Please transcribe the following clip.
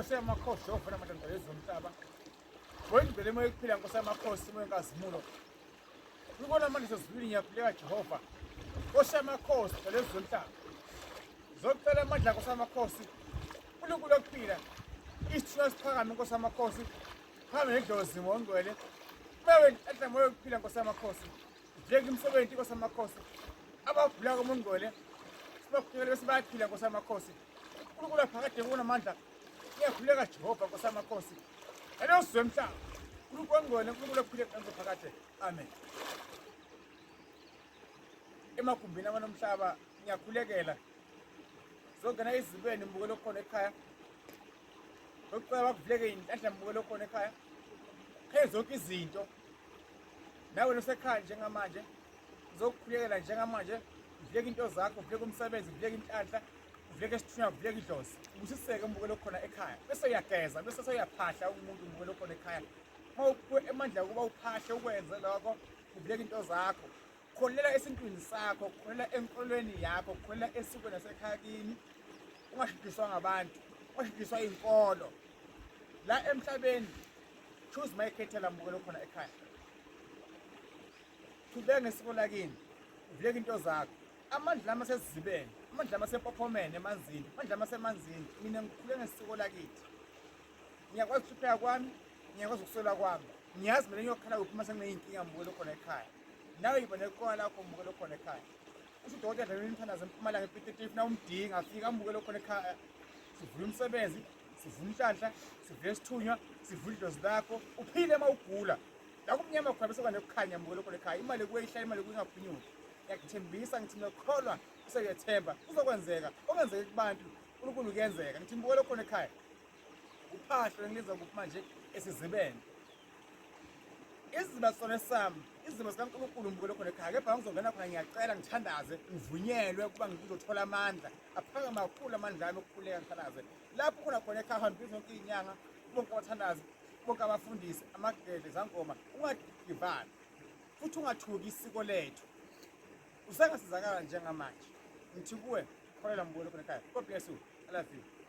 Nkosi yamakhosi, Jehova namandla ezomhlaba. Wengcwele moya ekuphila Nkosi yamakhosi, moya enkazimulo. Ukona amandla sezulwini ngiyakhuleka Jehova. Nkosi yamakhosi, ngcwele ezomhlaba. Zocela amandla Nkosi yamakhosi. uNkulunkulu okuphila. Isithunywa siphakame Nkosi yamakhosi. Phakame nedlozi moya ongcwele. Moya wenhlanhla moya wokuphila Nkosi yamakhosi. Vuleka imisebenzi Nkosi yamakhosi. Abagulako moya ongcwele. Sibakhulekele bese bayaphila Nkosi yamakhosi. uNkulunkulu aphakade kunamandla. Ngiyakhuleka Jehova Nkosi yamakhosi. Elo sizwe mhlaba. uNkulunkulu ongcwele, uNkulunkulu ophile phakade. Amen. Emagumbini abanomhlaba ngiyakhulekela. Zongena izibeni mbukelo khona ekhaya. Lokucela bakuvuleke inhlanhla mbukelo khona ekhaya. Qhe zonke izinto. Nawe nosekhaya njengamanje uzokukhulekela njengamanje uvuleke into zakho, uvuleke umsebenzi, uvuleke inhlanhla, uvuleke isithunywa, uvuleke idlozi. Ubusiseke umbukelo khona ekhaya. Bese uyageza, bese sewuyaphahla umuntu umbukelo khona ekhaya. Uma uphiwe emandla ukuba uphahle ukwenze lokho, uvuleke into zakho. Kholela esintwini sakho, kholela enkolweni yakho, kholela esikweni lasekhaya kini. Ungashidiswa ngabantu, ungashidiswa inkolo. La emhlabeni choose my khethela mbukelo khona ekhaya. Qhubeka ngesiko lakini, uvuleke into zakho. Amandla ami asezibeni, amandla ami asempophomeni emanzini, amandla ami asemanzini. Mina ngikhule ngesiko lakithi. Ngiyakwazi ukuhlupheka kwami, ngiyakwazi ukuswela kwami. Ngiyazi mina ngiyokhala kuphi uma senginey'nkinga mbukelo khona ekhaya. Nawe yiba nekona lakho mbukelo khona ekhaya. Usho udokotela Dlamini Mthandazo eMpumalanga ePiet na umdinga afika ambukele khona ekhaya. Sivula umsebenzi, sivula inhlanhla, sivula isithunywa, sivula idlozi lakho, uphile uma ugula. La kumnyama khona bese kwanokukhanya mbukelo khona ekhaya. Imali kuwe ihlala imali kuwe ingaphunyuki. Ngiyakuthembisa ngithi nokholwa useyethemba kuzokwenzeka. Okungenzeki kubantu uNkulunkulu kuyenzeka. Ngithi mbukelo khona ekhaya. Uphahlo engiliza kuphi manje esizibeni. Isiziba sona sami, isiziba sikaNkulunkulu mbukelo khona ekhaya. Kepha ngizongena khona ngiyacela ngithandaze, ngivunyelwe ukuba ngizothola amandla. Aphakama kakhulu amandla ami okukhuleka ngithandaze. Lapho khona khona ekhaya hambisa zonke iy'nyanga, bonke abathandazi, bonke abafundisi, amagede, zangoma, ungadivani. Futhi ungathuki isiko lethu. Usengasizakala njengamanje. Ngithi kuwe, kholela mbukelo khona ekhaya. God bless you. I love you.